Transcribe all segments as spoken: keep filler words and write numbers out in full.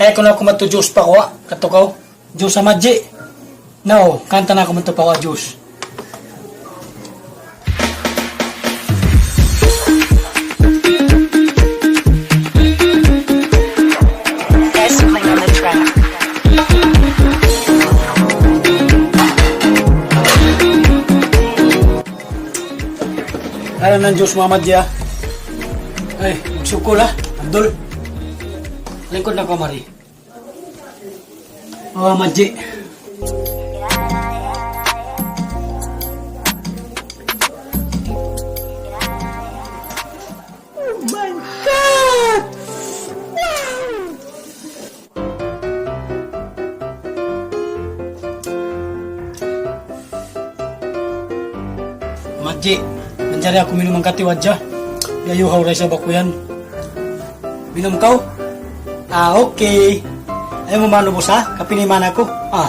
Ay, kunu' aku madtu juice pakuha', katu' kaw. Juice ha Madji. Naw, kanta na aku madtu pakuha' juice. Ayan na in juice mu, Madji, ah. Ay, magsukul, ah, Abdul. Lingkud na kaw mari. Oh, Madji. Oh my God! Wow! Madji, manjari aku minum hangkatiyu hadja. Biya' ayuhaw da isab aku yan. Minum kaw? Ah, okay. Ayaw mu manubus, ha? Kapi na in mana ku. Ah.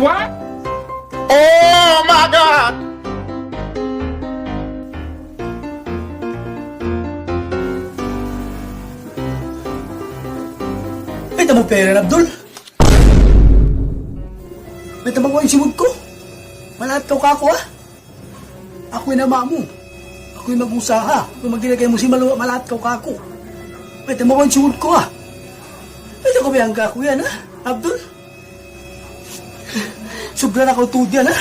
What? Oh my God! Ay, tamo pera, Abdul. Mayta' makuha in simud ku? Malaat kaw kāku', ha? Aku in ama' mu. Aku in mag-usaha. Aku in magdilagay mu sin maluha', malaat kaw kāku'. Mayta' makuha in simud ku, ha? Mayta' kaw biyaan kāku' yan, ha? Abdul? Subra na kaw tuud yan, ha?